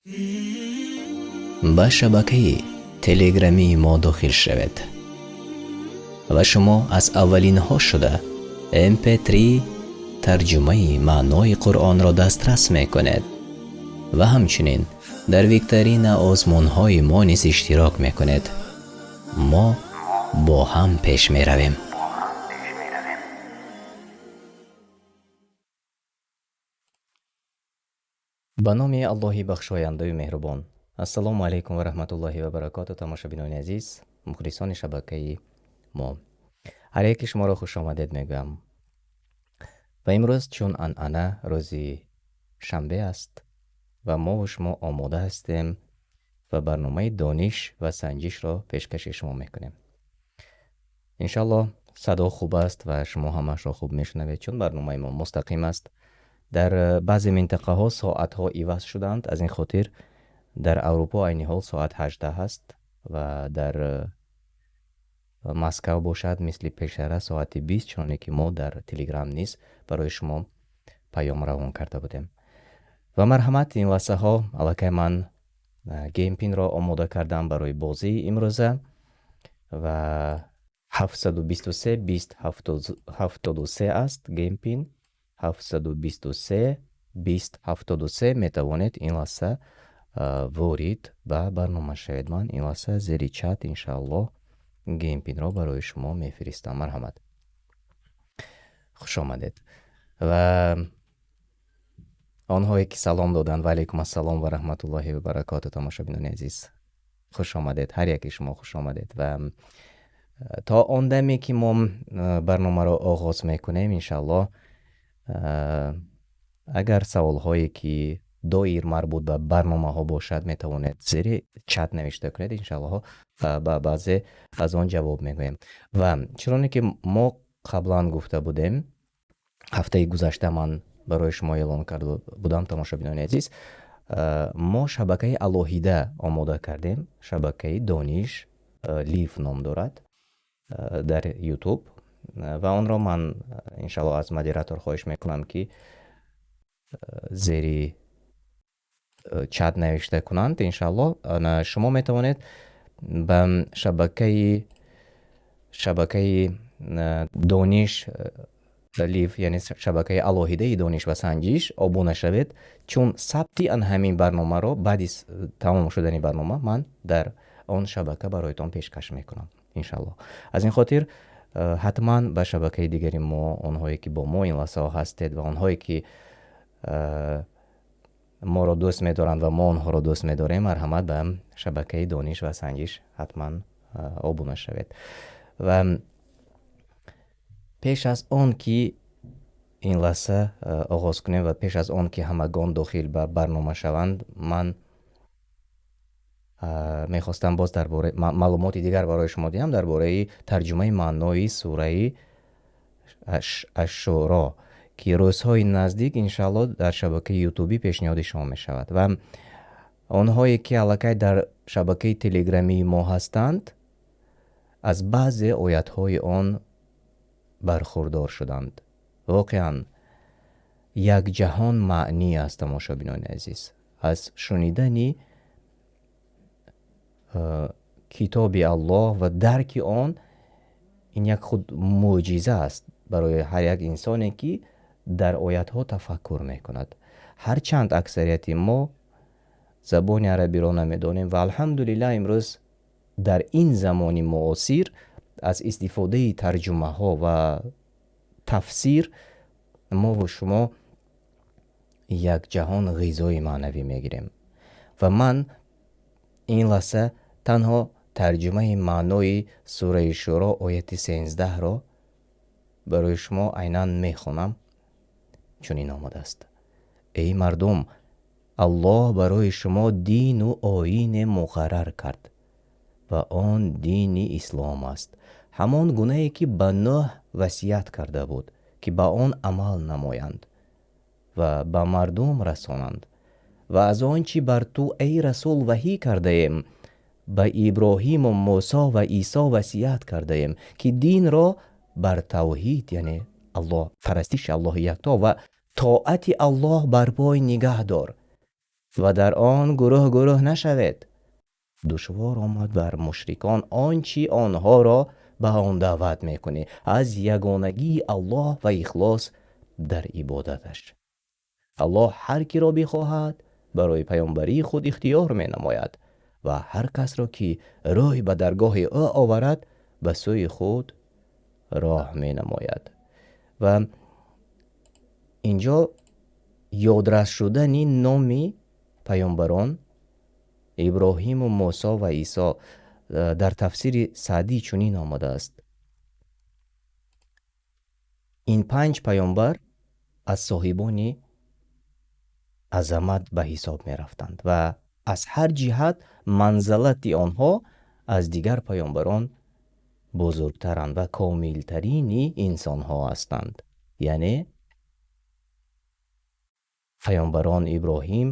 Ба шабакаи телеграмии мо дохил шавед ва шумо аз аввалинҳо шуда mp3 тарҷумаи маънои Қуръонро дастрас мекунед ва ҳамчунин дар викторина озмунҳои мо низ иштирок мекунед. Мо бо ҳам пеш меравем. Ба номи Аллоҳи бахшояндаю меҳрубон. Ассалому алайкум ва раҳматуллоҳи ва баракоту, тамошобинони азиз, мухлисони шабакаи мо. Ҳар яке шуморо хушомадед мегӯям. Ва имрӯз чун анъана рӯзи шанбе аст ва мову шумо омода ҳастем ва барномаи дониш ва санҷишро пешкаши шумо мекунем. Иншаллоҳ, садо хуб аст ва шумо ҳамаашро хуб мешунавед, чун барномаи мо мустақим аст. Дар баъзе минтақаҳо соатҳо иваз шуданд, аз ин хотир дар Аврупо айни ҳол соат 18 аст ва дар Москав бошад, мисли пештара, соати 20, чуноне ки мо дар Телеграм низ барои шумо паём равон карда будем. Ва марҳамат, ин лаҳзаҳо аллакай ман game pin ро омода кардам барои бозии имрӯза ва 723 20 73 аст game pin, 723 20 73. Метавонед ин лаҳза ворид ба барнома шавед. Ман ин лаҳза зери чат, иншааллоҳ, game pin ро барои шумо мефиристам. Марҳамат, хуш омадед. Ва онҳое ки салом доданд, ва алайкум ассалом ва раҳматуллоҳи ва баракоту. Тамошобинони азиз, хуш омадед, ҳар яке шумо хуш омадед. Ва то он даме ки мо барномаро оғоз мекунем, иншааллоҳ, агар саволҳое ки доир марбут ба барномаҳо бошад, метавонед зери чат навишта кунед, иншааллоҳ, ба баъзе аз он ҷавоб мегӯем. Ва чуноне ки мо қаблан гуфта будем, ҳафтаи гузашта ман барои шумо эълон карда будам, тамошобинони азиз, мо шабакаи алоҳида омода кардем, шабакаи Дониш Лив ном дорад дар Ютуб, ва онро ман, иншаллоҳ, аз модератор хоҳиш мекунам, ки зери чат навишта кунанд, иншаллоҳ. Шумо метавонед ба шабакаи Дониш Лив, яъне шабакаи алоҳидаи дониш ва санҷиш, обуна шавед, чун сабти ан ҳамин барномаро баъди тамом шудани барнома ман дар он шабака бароятон пешкаш мекунам, иншаллоҳ. Аз ин хотир ҳатман ба шабакаи дигари мо, онҳое ки бо мо ин лаҳзаҳо ҳастед ва онҳое ки моро дӯст медоранд ва мо онҳоро дӯст медорем, марҳамат, ба шабакаи дониш ва санҷиш ҳатман обуна шавед. Ва пеш аз он ки ин лаҳза оғоз кунем ва пеш аз он ки ҳамагон дохил ба барнома шаванд, ман мехостам боз дар бораи маълумоти дигар барои шумо диҳам дар бораи тарҷумаи маънои сураи Ашшуро, ки рӯзҳои наздик, иншааллоҳ, дар шабакаи ютубӣ пешниҳоди шумо мешавад. Ва онҳое ки аллакай дар шабакаи телеграмии мо ҳастанд, аз баъзе оятҳои он бархурдор шуданд. Воқеан, як ҷаҳон маънӣ аст, тамошобинони азиз, аз шунидани китоби Аллоҳ ва дарки он. Ин як худ мӯъҷиза аст барои ҳар як инсоне, ки дар оятҳо тафаккур мекунад. Ҳарчанд аксарияти мо забони арабиро намедонем ва, алҳамдулиллаҳ, имрӯз дар ин замони муосир аз истифодаи тарҷумаҳо ва тафсир мову шумо як ҷаҳон ғизои маънавӣ мегирем. Ва ман ин лаҳза танҳо тарҷумаи маънои сураи Шӯро, ояти 13-ро барои шумо айнан мехонам. Чунин омадааст: «Эй мардум, Аллоҳ барои шумо дину оине муқаррар кард ва он дини ислом аст, ҳамон гунае ки ба Нӯҳ васият карда буд, ки ба он амал намоянд ва ба мардум расонанд, ва аз он чӣ бар ту, эй расул, ваҳӣ кардаем, ба Иброҳиму Мусо ва Исо васият кардаем, ки динро бар тавҳид, яъне Аллоҳ, парастиши Аллоҳи якто ва тоати Аллоҳ барпой нигаҳ дор. Ва дар он гурӯҳ гурӯҳ нашавед. Душвор омад бар мушрикон он чи онҳоро ба он даъват мекунӣ аз ягонагии Аллоҳ ва ихлос дар ибодаташ. Аллоҳ ҳар киро бихоҳад барои паёмбарии худ ихтиёр менамояд ва ҳар касро ки рӯй ба даргоҳи ӯ оварад ба сӯи худ роҳ менамояд. Ва инҷо ёдрас шудани номи паёмбарон Иброҳиму Мусо ва Исо дар тафсири Саъдӣ чунин омадааст: ин панҷ паёмбар аз соҳибони азамат ба ҳисоб мерафтанд ва аз ҳар ҷиҳат манзалати онҳо аз дигар паёмбарон бузургтаранд ва комилтарини инсонҳо ҳастанд. Яъне паёмбарон Иброҳим,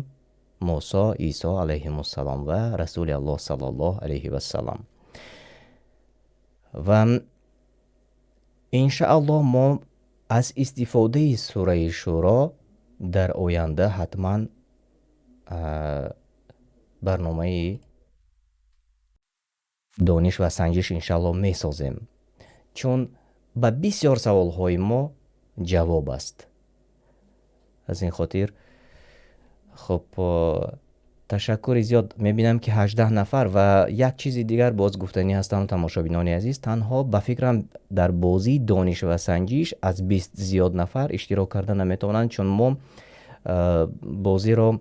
Мусо, Исо алайҳимуссалом ва Расули Аллоҳ саллаллоҳу алайҳи вассалам. Ва иншааллоҳ мо аз истифодаи сураи Шӯро дар оянда ҳатман барномаи дониш ва санҷиш иншааллоҳ месозем, чун ба бисёр саволҳои мо ҷавоб аст. Аз ин хотир хуб, ташаккури зиёд. Мебинам ки 18 нафар. Ва як чизи дигар боз гуфтанӣ ҳастам, тамошобинони азиз, танҳо ба фикрам дар бозии дониш ва санҷиш аз 20 зиёд нафар иштирок карда наметавонанд, чун мо бозиро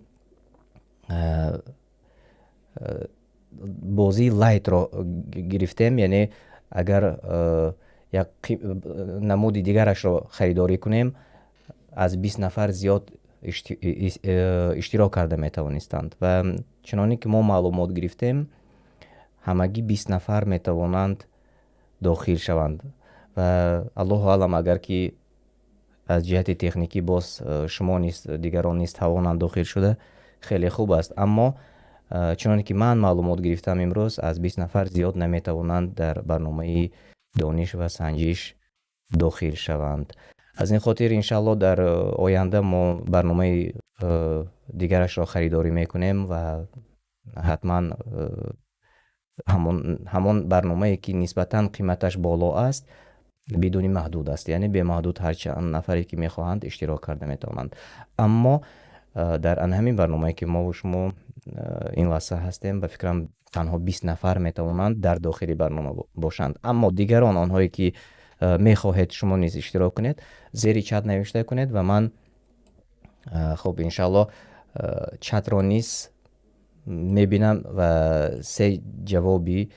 бозии лайтро гирифтем, яъне агар як намуди дигарашро харидорӣ кунем, аз 20 нафар зиёд иштирок карда метавонистанд. Ва чуноне ки мо маълумот гирифтем, ҳамагӣ 20 нафар метавонанд дохил шаванд. Ва аллоҳу аълам, агар ки аз ҷиҳати техникӣ боз шумо низ, дигарон низ тавонанд дохил шуда, хеле хуб аст. Аммо чуноне ки ман маълумот гирифтам имрӯз, аз 20 нафар зиёд наметавонанд дар барномаи дониш ва санҷиш дохил шаванд. Аз ин хотир иншааллоҳ дар оянда мо барномаи дигарашро харидорӣ мекунем ва ҳатман ҳамон барномае ки нисбатан қиматаш боло аст, бидуни маҳдуд аст, яъне бемаҳдуд ҳар чанд нафаре ки мехоҳанд иштирок карда метавонанд. Аммо дар ана ҳамин барномае ки мо шумо ин лаҳза ҳастем, ба фикрам танҳо 20 нафар метавонанд дар дохили барнома бошанд. Аммо дигарон, онҳое ки мехоҳед шумо низ иштирок кунед, зери чат навишта кунед ва ман хуб иншааллоҳ чатро низ мебинам ва се ҷавоби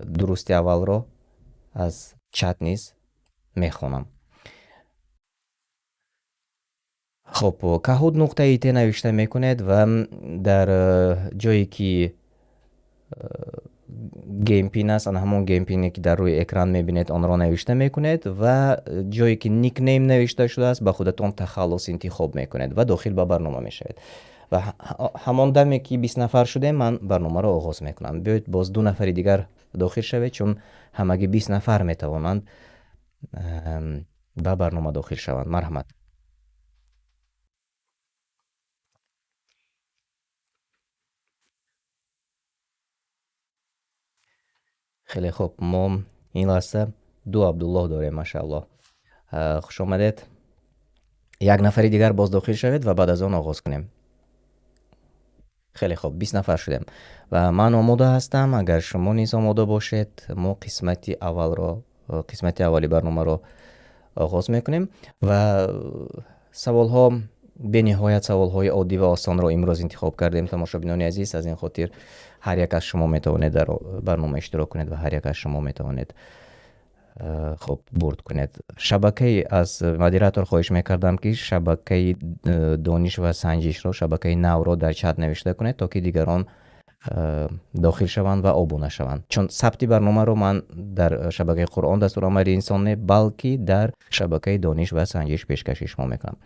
дурусти аввалро аз чат низ мехонам. Хуб, Kahoot нуқта ит навишта мекунед ва дар ҷое ки game pin аст, ана ҳамон game pin е ки дар рӯи экран мебинед, онро навишта мекунед ва ҷое ки nickname навишта шудааст, ба худатон тахаллус интихоб мекунед ва дохил ба барнома мешавед. Ва ҳамон даме ки 20 нафар шудем, ман барномаро оғоз мекунам. Биёед боз ду нафари дигар дохил шавед, чун ҳамагӣ 20 нафар метавонанд ба барнома дохил шаванд. Марҳамат. Хеле хуб, мо ин лаҳза ду Абдуллоҳ дорем, машааллоҳ. Хуш омадед. Як нафари дигар боз дохил шавед ва баъд аз он оғоз кунем. Хеле хуб, 20 нафар шудем ва ман омода ҳастам. Агар шумо низ омода бошед, мо қисмати аввали барномаро оғоз мекунем ва саволҳо, бениҳоят саволҳои оддӣ ва осонро имрӯз интихоб кардем, тамошобинони азиз. Аз ин хотир ҳар як аз шумо метавонед дар барнома иштирок кунед ва ҳар як аз шумо метавонед хуб бурд кунед. Шабакаи аз модератор хоҳиш мекардам, ки шабакаи дониш ва санҷишро, шабакаи навро дар чат навишта кунед, то ки дигарон дохил шаванд ва обуна шаванд. Чун сабти барномаро ман дар шабакаи Қуръон дастурамали инсон не, балки дар шабакаи дониш ва санҷиш пешкаши шумо мекунам.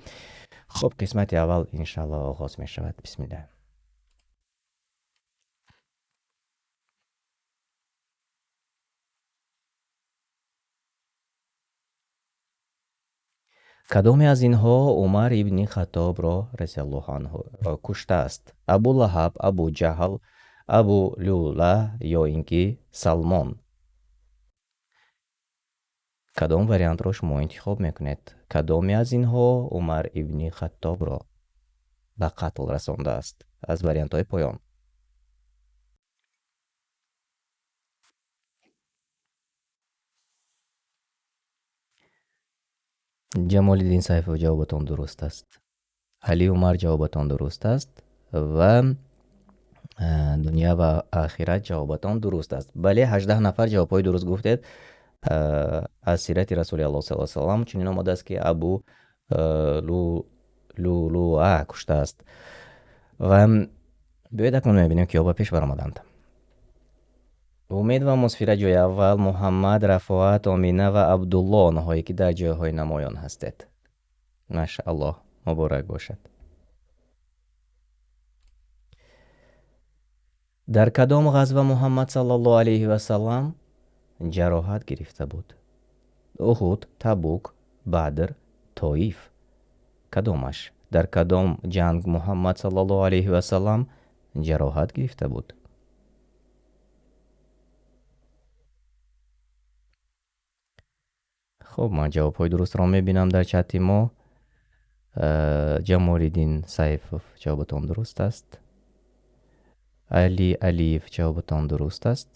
Хуб, қисмати аввал иншааллоҳ оғоз мешавад. Бисмиллаҳ. Кадоме аз инҳо Умар ибни Хаттобро разияллоҳу анҳу куштааст? Абу Лаҳаб, Абу Ҷаҳл, Абу Лӯла ё ин ки Салмон? Кадом вариантро шумо интихоб мекунед? Кадоме аз инҳо Умар ибни Хаттобро ба қатл расондааст? Аз вариантҳои поён. Ҷамолиддин Сайфов, ҷавобатон дуруст аст. Али Умар, ҷавобатон дуруст аст ва Дунё ва охират, ҷавобатон дуруст аст. Бале, 18 нафар ҷавобҳои дуруст гуфтед. Аз сирати Расули Аллоҳ саллаллоҳу алайҳи васаллам чунин омадааст, ки Абу Лулуа куштааст. Ва биёед акнун мебинем, киҳо ба пеш баромаданд. Умед ва Мусфира ҷои аввал, Муҳаммад, Рафоат, Омина ва Абдулло, онҳое ки дар ҷойҳои намоён ҳастед. Машааллоҳ, муборак бошад. Дар кадом ғазва Муҳаммад саллаллоҳу алайҳи васаллам ҷароҳат гирифта буд? Уҳуд, Табук, Бадр, Тоиф. Кадомаш? Дар кадом ҷанг Муҳаммад саллаллоҳу алайҳи васаллам ҷароҳат гирифта буд? Хуб, ман ҷавобҳои дурустро мебинам дар чати мо. Ҷамолиддин Сайфов, ҷавобатон дуруст аст. Али Алиев, ҷавобатон дуруст аст.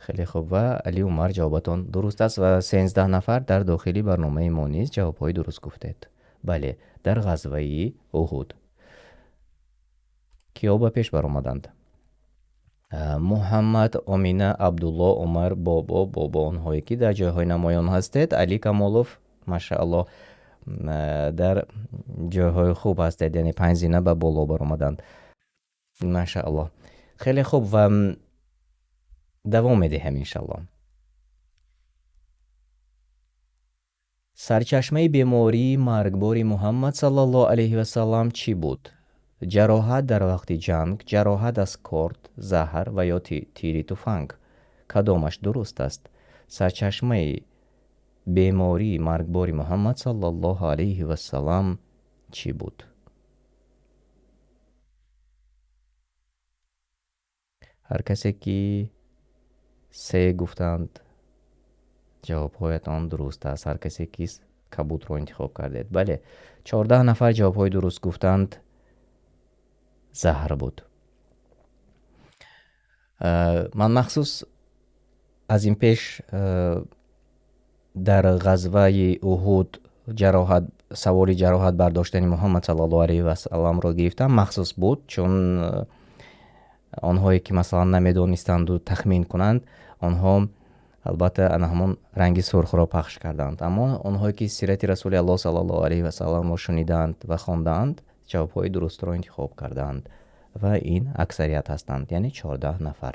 Хеле хуб, ва Али Умар, ҷавобатон дуруст аст ва 13 нафар дар дохили барномаи мо низ ҷавобҳои дуруст гуфтед. Бале, дар ғазваи Уҳуд. Киҳо ба пеш баромаданд? Муҳаммад, Омина, Абдулло, Умар, Бобо, Бобо, онҳое ки дар ҷойҳои намоён ҳастед. Али Камолов, машааллоҳ, дар ҷойҳои хуб ҳастед, яъне 5 зина ба боло баромаданд. Машааллоҳ. Хеле хуб ва давом медиҳем иншаллоҳ. Сарчашмаи бемории маргбори Муҳаммад саллаллоҳу алайҳи васаллам чӣ буд? Ҷароҳат дар вақти ҷанг, ҷароҳат аз корд, заҳр ва ё тири туфанг. Кадомаш дуруст аст? Сарчашмаи бемории маргбори Муҳаммад саллаллоҳу алайҳи васаллам чӣ буд? Ҳар касе ки се гуфтанд, ҷавобҳоятон дуруст аст. Ҳар касе ки кабудро интихоб кардед. Бале, 14 нафар ҷавобҳои дуруст гуфтанд. Заҳр буд. Ман махсус аз ин пеш дар ғазваи Уҳуд саволи ҷароҳат бардоштани Муҳаммад саллаллоҳу алайҳи васалламро гирифтам. Махсус буд, чун онҳое ки масалан намедонистанду тахмин кунанд, онҳо албатта ана ҳамон ранги сурхро пахш карданд. Аммо онҳое ки сирати Расули Аллоҳ саллаллоҳу алайҳи васалламро шунидаанд ва хондаанд, ҷавобҳои дурустро интихоб кардаанд ва ин аксарият ҳастанд, яъне 14 нафар.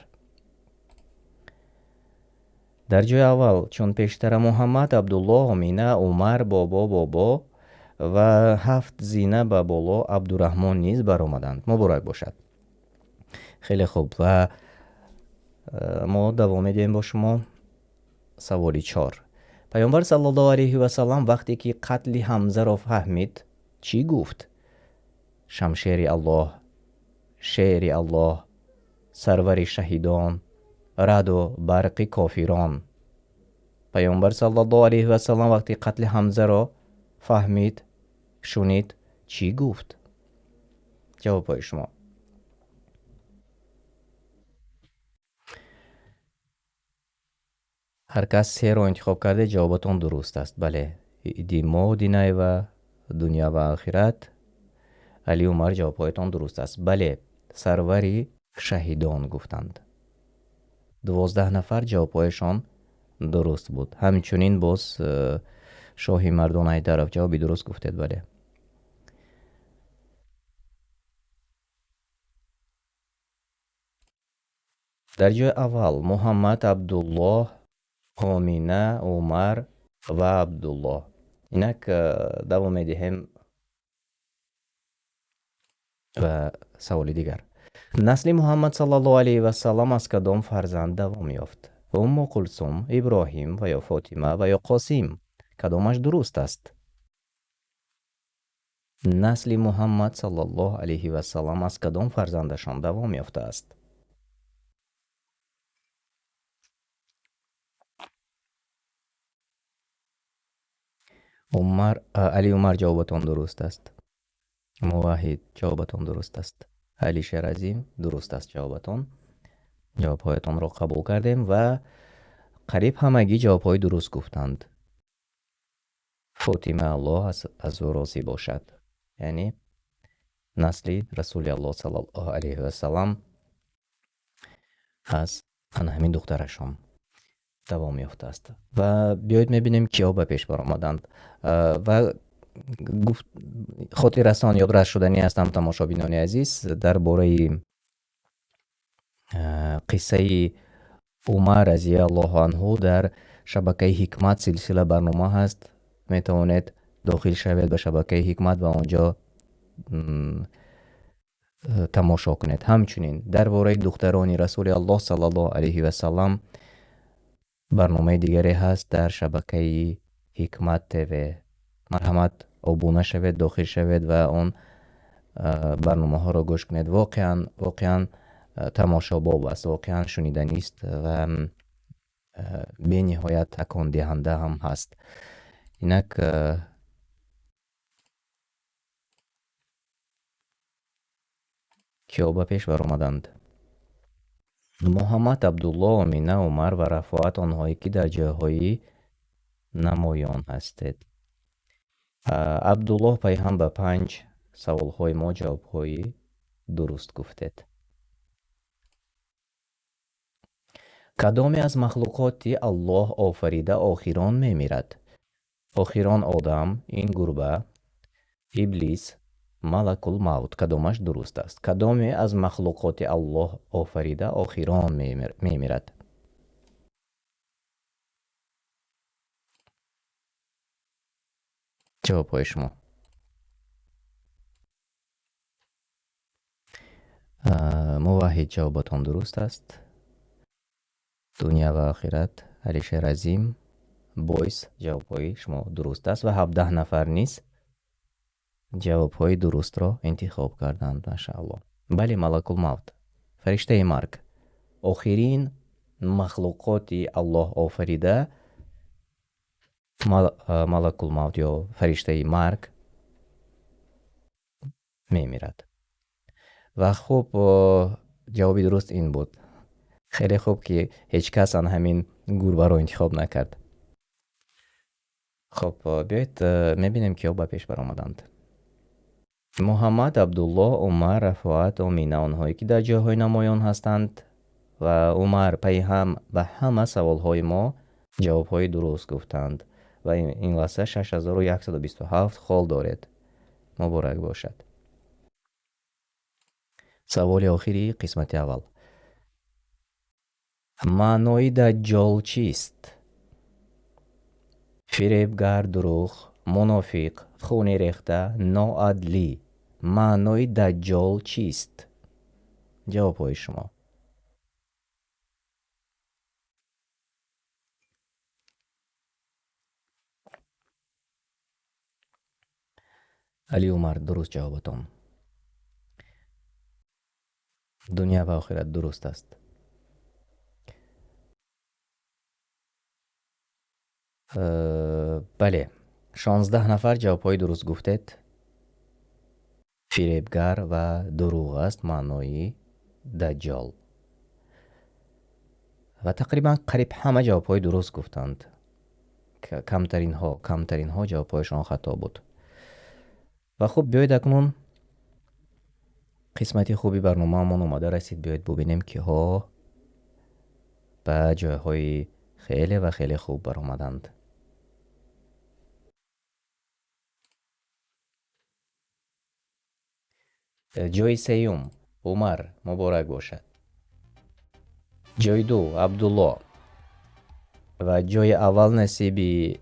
Дар ҷои аввал чун пештара Муҳаммад, Абдуллоҳ, Омина, Умар, Бобо, Бобо ва 7 зина ба боло Абдураҳмон низ баромаданд. Муборак бошад. Хеле хуб ва мо давом медиҳем бо шумо. Саволи 4. Пайғамбар саллаллоҳу алайҳи васаллам вақте ки қатли Ҳамзаро фаҳмид, чӣ гуфт? Шамшери Аллоҳ, шери Аллоҳ, сарвари шаҳидон, раъду барқи кофирон. Пайғамбар саллаллоҳу алайҳи васаллам вақте қатли Ҳамзаро фаҳмид, шунид, чӣ гуфт? Ҷавобҳои шумо. Ҳар кас серо интихоб карде, ҷавобатон дуруст аст. Бале, Димо Динаева, Дунё ва охират, Али Умар, ҷавобҳоятон дуруст аст. Бале, сарвари шаҳидон гуфтанд. 12 нафар ҷавобҳояшон дуруст буд. Ҳамчунин боз Шоҳи Мардон Айдаров ҷавоби дуруст гуфтед, бале. Дар ҷои аввал Муҳаммад, Абдуллоҳ, Омина, Умар ва Абдуллоҳ. Инак давом медиҳем ва саволи дигар. Насли Муҳаммад саллаллоҳу алайҳи васаллам аз кадом фарзанд давом ёфт? Умму Кулсум, Иброҳим ва ё Фотима ва ё Қосим. Кадомаш дуруст аст? Насли Муҳаммад саллаллоҳу алайҳи васаллам аз кадом фарзандашон давом ёфтааст? Умар, Али Умар, ҷавобатон дуруст аст. Муваҳид, ҷавобатон дуруст аст. Алишер Азим, дуруст аст ҷавобатон. Ҷавобҳоятонро қабул кардем ва қариб ҳамагӣ ҷавобҳои дуруст гуфтанд. Фотима, Аллоҳ аз ӯ розӣ бошад. Яъне насли Расули Аллоҳ саллаллоҳу алайҳи васаллам аз ана ҳамин духтарашон давом ёфтааст. Ва биёед мебинем, киҳо ба пеш баромаданд. Ва гуфт, хотиррасон, ёдрас шуданӣ ҳастам, тамошобинони азиз, дар бораи қиссаи Умар разияллоҳу анҳу дар шабакаи Ҳикмат силсила барнома ҳаст. Метавонед дохил шавед ба шабакаи Ҳикмат ва онҷо тамошо кунед. Ҳамчунин дар бораи духтарони Расули Аллоҳ саллаллоҳу алайҳи васаллам барномаи дигаре ҳаст дар шабакаи Ҳикмат ТВ. Марҳамат, обуна шавед, дохил шавед ва он барномаҳоро гӯш кунед. Воқеан, воқеан тамошобоб аст, воқеан шуниданист ва бениҳоят такондиҳанда ҳам ҳаст. Инак, киҳо ба пеш баромаданд? Муҳаммад, Абдулло, Омина, Умар ва Рафоат, онҳое ки дар ҷойҳои намоён ҳастед. Абдуллоҳ, пайҳам ба 5 саволҳои мо ҷавобҳои дуруст гуфтед. Кадоме аз махлуқоти Аллоҳ офарида охирон мемирад? Охирон одам, ин гурба, иблис, малакул мавт. Кадомаш дуруст аст? Кадоме аз махлуқоти Аллоҳ офарида охирон мемирад? Ҷавобҳои шумо. Муваҳид, ҷавобатон дуруст аст. Дунё ва охират, Алишер Азим, Бойс, ҷавобҳои шумо дуруст аст ва 17 нафар низ ҷавобҳои дурустро интихоб карданд, машааллоҳ. Бале, малакул мавт, фариштаи марг, охирин махлуқоти Аллоҳ офарида малакул мавт ё фариштаи марг мемирад. Ва хуб, ҷавоби дуруст ин буд. Хеле хуб, ки ҳеҷ кас ан ҳамин гурбаро интихоб накард. Хуб, биёед мебинем, киҳо ба пеш баромаданд. Муҳаммад, Абдуллоҳ, Умар, Рафоат, Омина, онҳое ки дар ҷойҳои намоён ҳастанд ва Умар пайҳам ба ҳама саволҳои мо ҷавобҳои дуруст гуфтанд ва ин лаҳза 6127 хол доред. Муборак бошад. Саволи охири қисмати аввал. Маънои даҷҷол чист? Фиребгар, дурӯғ, мунофиқ, хуни рехта, ноадлӣ. Маънои даҷҷол чист? Ҷавобҳои шумо. Али Умар, дуруст ҷавобатон. Дунё ва охират дуруст аст. Бале, 16 нафар ҷавобҳои дуруст гуфтед. Фиребгар ва дурӯғ аст маънои даҷҷол. Ва тақрибан қариб ҳама ҷавобҳои дуруст гуфтанд. Камтаринҳо ҷавобҳояшон хато буд. Ва хуб, биёед акнун қисмати хуби барномаамон омада расид. Биёед бубинем, киҳо ба ҷойҳои хеле ва хеле хуб баромаданд. Ҷойи сеюм Умар, муборак бошад. Ҷойи ду Абдулло ва ҷойи аввал насиби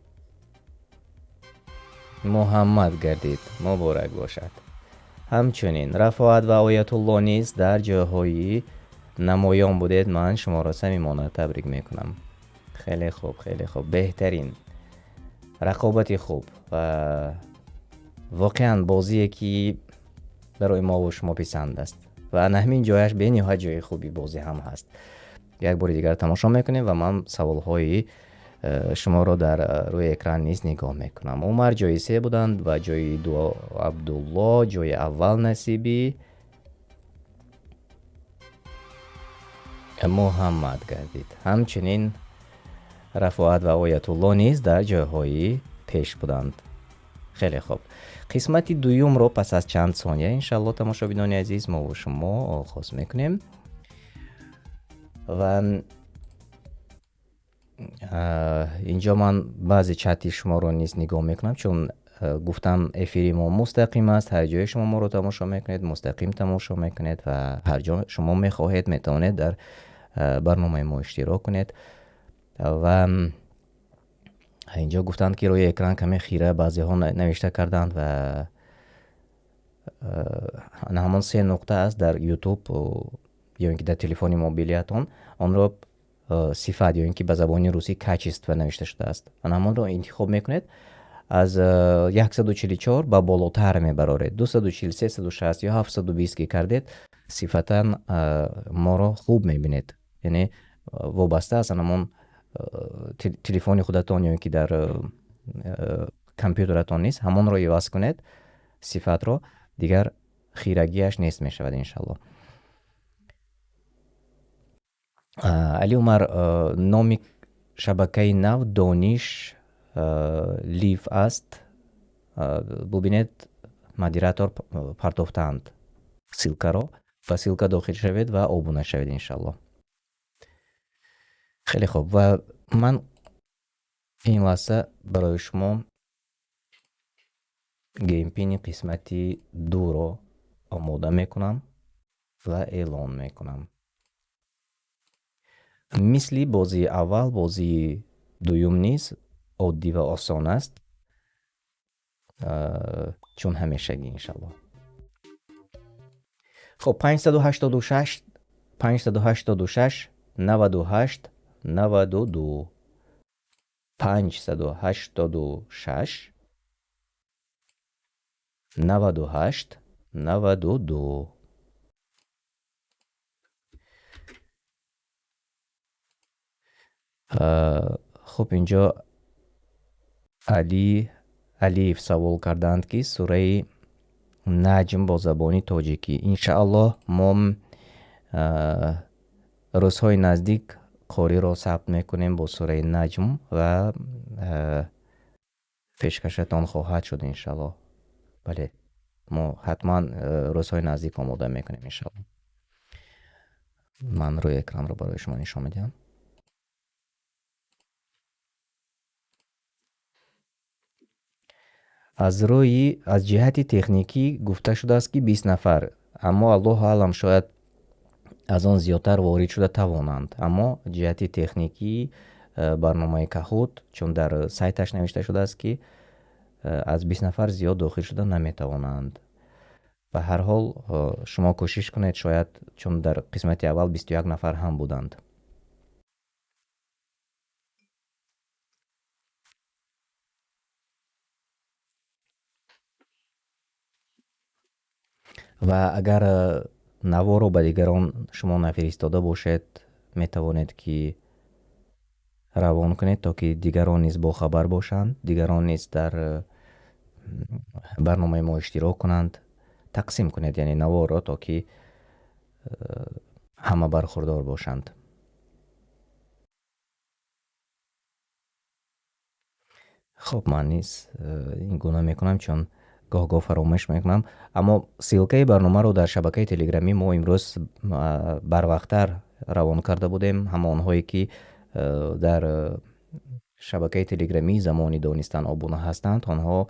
Муҳаммад гардид. Муборак бошад. Ҳамчунин Рафоат ва Оятулло низ дар ҷойҳои Намоён будед, ман шуморо самимона табрик мекунам. Хеле хуб, хеле хуб, беҳтарин, рақобати хуб ва воқеан бозие ки барои мо ва шумо писанд аст ва ана ҳамин ҷояш бениҳоят ҷои хуби бозӣ ҳам ҳаст. Як бори дигар тамошо мекунем ва ман саволҳои шуморо дар рӯи экран низ нигоҳ мекунам. Умар ҷои се буданд ва ҷои ду Абдулло, ҷои аввал насиби Муҳаммад гардид. Ҳамчунин Рафоат ва Оятулло низ дар ҷойҳои пеш буданд. Хеле хуб. Қисмати дуюмро пас аз чанд сония иншалло, тамошобинони азиз, мо ва шумо оғоз мекунем. Ва инҷо ман баъзе чати шуморо низ нигоҳ мекунам, чун гуфтам, эфири мо мустақим аст. Ҳар ҷое шумо моро тамошо мекунед, мустақим тамошо мекунед ва ҳар ҷо шумо мехоҳед, метавонед дар барномаи мо иштирок кунед. Ва инҷо гуфтанд, ки рӯи экран каме хира баъзеҳо навишта карданд ва ҳамон се нуқта аст дар Ютуб ё ин ки дар телефони мобилиятон, онро сифат ё ин ки ба забони русӣ качество навишта шудааст, ҳамонро интихоб мекунед, аз 144 ба болотар мебароред, 240, 360 ё 720 ки кардед, сифатан моро хуб мебинед. Яъне вобаста аз ҳамон телефони худатон ё ин ки дар компютератон низ ҳамонро иваз кунед сифатро, дигар хирагиаш нест мешавад, иншалло. Али Умар, номи шабакаи нав Дониш Лив аст. Бубинед, модератор партофтаанд ссылкаро, ба ссылка дохил шавед ва обуна шавед, иншалло. Хеле хуб, ва ман ин лаҳза барои шумо геймпини қисмати дуро омода мекунам ва эълон мекунам. Мисли бозии аввал, бозии дуюм низ оддӣ ва осон аст, чун ҳамешагӣ, иншалло. Хуб, 586 586 98 92, 586 98 92. Хуб, инҷо Али Алиев савол кардаанд, ки сураи Наҷм бо забони тоҷикӣ. Иншааллоҳ, мо рӯзҳои наздик қориро сабт мекунем бо сураи Наҷм ва пешкашатон хоҳад шуд, иншаллоҳ. Бале, мо ҳатман рӯзҳои наздик омода мекунем, иншаллоҳ. Ман рӯи экранро барои шумо нишон медиҳам. Аз рӯи аз ҷиҳати техникӣ гуфта шудааст, ки 20 нафар, аммо аллоҳу аълам, шояд аз он зиёдтар ворид шуда тавонанд. Аммо ҷиҳати техникӣ барномаи Каҳут, чун дар сайташ навишта шудааст, ки аз 20 нафар зиёд дохил шуда наметавонанд. Ба ҳар ҳол, шумо кӯшиш кунед, шояд, чун дар қисмати аввал 21 нафар ҳам буданд. Ва агар наворо ба дигарон шумо нафиристода бошед, метавонед, ки равон кунед, то ки дигарон низ бохабар бошанд, дигарон низ дар барномаи мо иштирок кунанд. Тақсим кунед, яъне наворро, то ки ҳама бархурдор бошанд. Хуб, ман низ ин гуна мекунам, чун гоҳ-гоҳ фаромӯш мекунам. Аммо ссылкаи барномаро дар шабакаи телеграмӣ мо имрӯз барвақттар равон карда будем. Ҳама онҳое ки дар шабакаи телеграмии Замони Донистан обуна ҳастанд, онҳо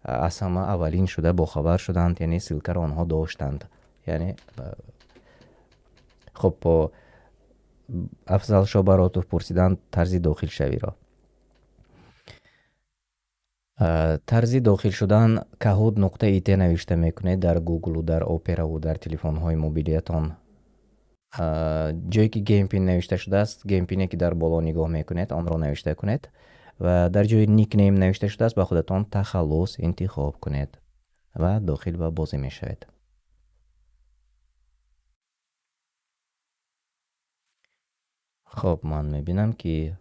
аз ҳама аввалин шуда бохабар шуданд, яъне ссылкаро онҳо доштанд. Яъне хуб, Афзалшо Баротов пурсиданд тарзи дохилшавиро. Тарзи дохил шудан: kahoot.it навишта мекунед дар Гуглу, дар Операву дар телефонҳои мобилиятон. Ҷое ки Game Pin навишта шудааст, Game Pin ки дар боло нигоҳ мекунед, онро навишта кунед ва дар ҷои Nickname навишта шудааст, ба худатон тахаллус интихоб кунед ва дохил ба бозӣ мешавед. Хоб, ман мебинам, ки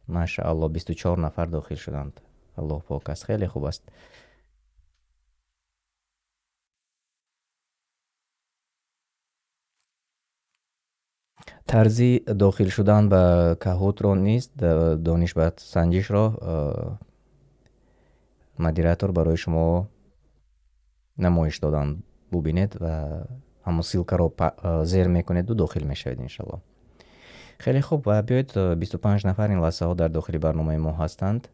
машаалло 24 нафар дохил шуданд. Аллоҳ пок аст, хеле хуб аст. Тарзи дохил шудан ба Kahoot-ро низ дониш ва санҷишро модератор барои шумо намоиш доданд. Бубинед ва ҳамон ссылкаро зер мекунеду дохил мешавед иншаллоҳ. Хеле хуб, ва биёед, 25 нафар ин лаҳзаҳо дар дохили барномаи мо ҳастанд.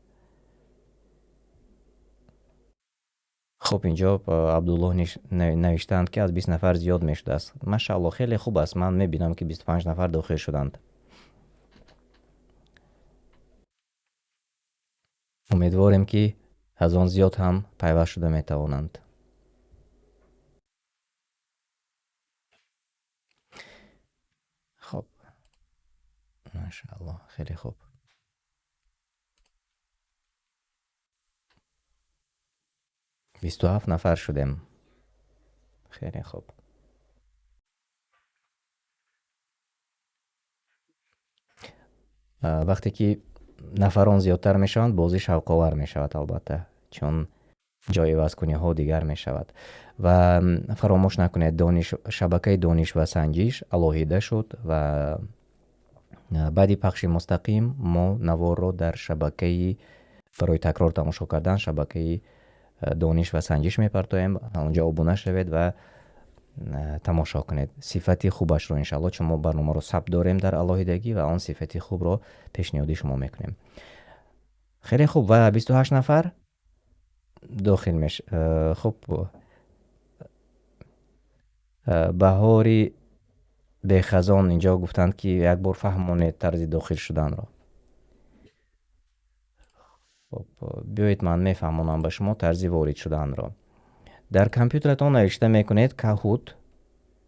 Хуб, инҷо Абдуллоҳ навиштаанд, ки аз 20 нафар зиёд мешудааст. Машааллоҳ, хеле хуб аст. Ман мебинам, ки 25 нафар дохил шуданд. Умедворем, ки аз он зиёд ҳам пайваст шуда метавонанд. Хуб, машааллоҳ, хеле хуб. 27 нафар шудем. Хеле хуб. Вақте ки нафарон зиёдтар мешаванд, бозӣ шавқовар мешавад албатта, чун ҷойивазкуниҳо дигар мешавад. Ва фаромӯш накунед, шабакаи дониш ва санҷиш алоҳида шуд ва баъди пахши мустақим мо наворро дар шабакаи барои такрор тамошо кардан шабакаи дониш ва санҷиш мепартоем. Онҷо обуна шавед ва тамошо кунед сифати хубашро иншалло, чун мо барномаро сабт дорем дар алоҳидагӣ ва он сифати хубро пешниҳоди шумо мекунем. Хеле хуб, ва 28 нафар дохил меш. Хуб, баҳори бехазон инҷо гуфтанд, ки як бор фаҳмонед тарзи дохил шуданро. Хуб, биёед ман мефаҳмонам ба шумо тарзи ворид шуданро. Дар компютератон навишта мекунед Kahoot,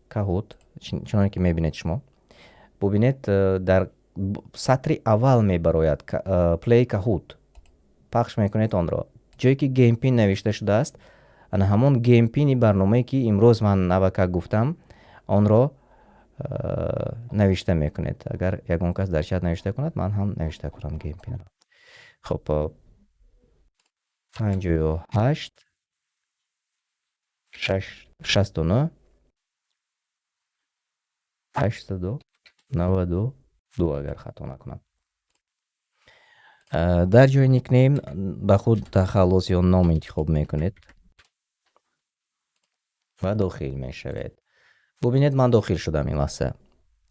Kahoot, чуноне ки мебинед шумо. Бубинед, дар сатри аввал мебарояд Play Kahoot. Пахш мекунед онро. Ҷое ки Game Pin навишта шудааст, ана ҳамон Game Pin-и барномае ки имрӯз ман навакак гуфтам, онро навишта мекунед. Агар ягон кас дар чат навишта кунад, ман ҳам навишта кунам Game Pin-ро. Хуб, 58 69 892, агар хато накунам. Дар ҷои никнейм ба худ тахаллус ё ном интихоб мекунед ва дохил мешавед. Бубинед, ман дохил шудам ин лаҳза.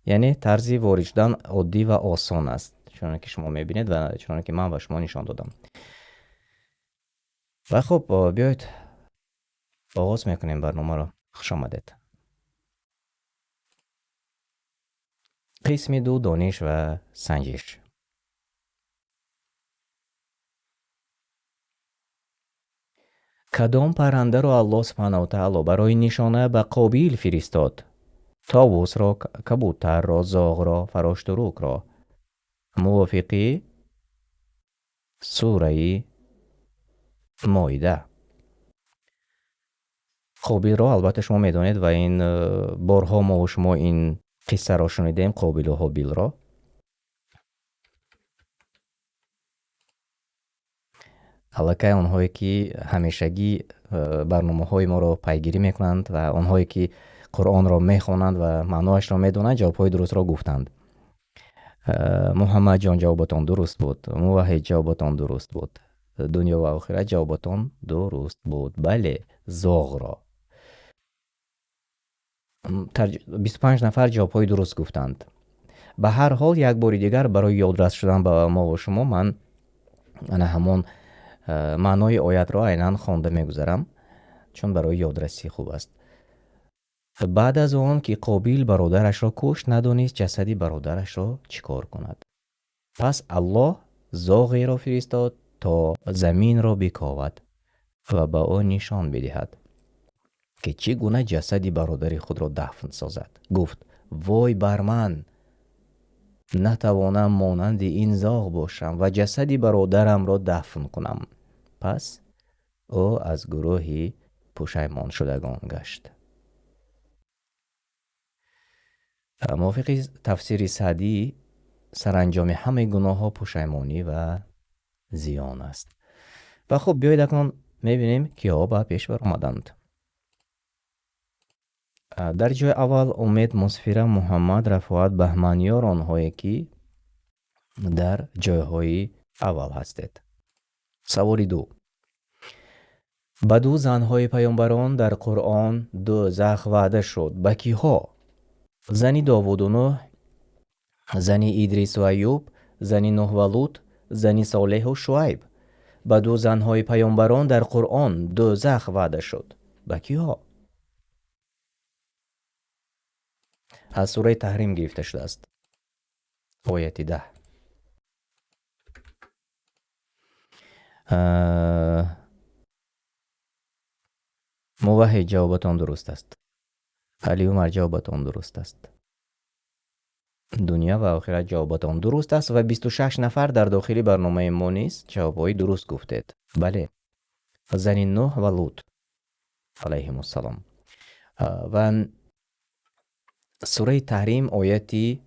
Яъне тарзи ворид шудан оддӣ ва осон аст, чуноне ки шумо мебинед ва чуноне ки ман ба шумо нишон додам. Ва хуб, биёед оғоз мекунем барномаро. Хуш омадед. Қисми 2, дониш ва санҷиш. Кадом паррандаро Аллоҳ субҳанаҳу ва таъоло барои нишона ба Қобил фиристод? Товусро, кабутарро, зоғро, фароштурукро. Мувофиқи сураи Моида. Қобилро албатта шумо медонед ва ин борҳо мо шумо ин қиссаро шунидем, Қобилу Ҳобилро. Аллакай онҳое ки ҳамешагӣ барномаҳои моро пайгирӣ мекунанд ва онҳое ки Қуръонро мехонанд ва маъноашро медонанд, ҷавобҳои дурустро гуфтанд. Муҳаммадҷон, ҷавоботон дуруст буд. Муваҳид, ҷавоботон дуруст буд. Дунё ва охират, ҷавоботон дуруст буд. Бале, зоғро. 25 нафар ҷавобҳои дуруст гуфтанд. Ба ҳар ҳол, як бори дигар барои ёдрас шудан ба мо ва шумо ман ана ҳамон маънои оятро айнан хонда мегузарам, чун барои ёдрасӣ хуб аст. Баъд аз он ки Қобил бародарашро кушт, надонист ҷасади бародарашро чӣ кор кунад. Пас Аллоҳ зоғеро фиристод, то заминро биковад ва ба ӯ нишон бидиҳад, ки чӣ гуна ҷасади бародари худро дафн созад. Гуфт: Вой бар ман, натавонам монанди ин зоғ бошам ва ҷасади бародарамро дафн кунам. Пас ӯ аз гурӯҳи пушаймоншудагон гашт. Мувофиқи тафсири Саъдӣ, саранҷоми ҳамаи гуноҳҳо пушаймонӣ ва зиён аст. Ва хуб, биёед акнун мебинем, киҳо ба пеш баромаданд. Дар ҷои аввал Умед, Мусфира, Муҳаммад, Рафоат, Баҳманёр, онҳое ки дар ҷойҳои аввал ҳастед. Саволи 2. Ба ду занҳои паёмбарон дар Қуръон дӯзах ваъда шуд. Ба киҳо? Зани Довуду Нӯҳ, зани Идрису Аюб, зани Нӯҳ ва Лут, зани Солеҳу Шуайб. Ба ду занҳои паёмбарон дар Қуръон дӯзах ваъда шуд. Ба киҳо? Аз сураи Таҳрим гирифта шудааст. Ояти 10. Муваҳид, ҷавобатон дуруст аст. Али Умар, ҷавобатон дуруст аст. Дунё ва охират, ҷавобатон дуруст аст ва 26 нафар дар дохили барномаи мо низ ҷавобҳои дуруст гуфтед. Бале, зани Нӯҳ ва Лут алайҳимуссалом. Ва сураи Таҳрим ояти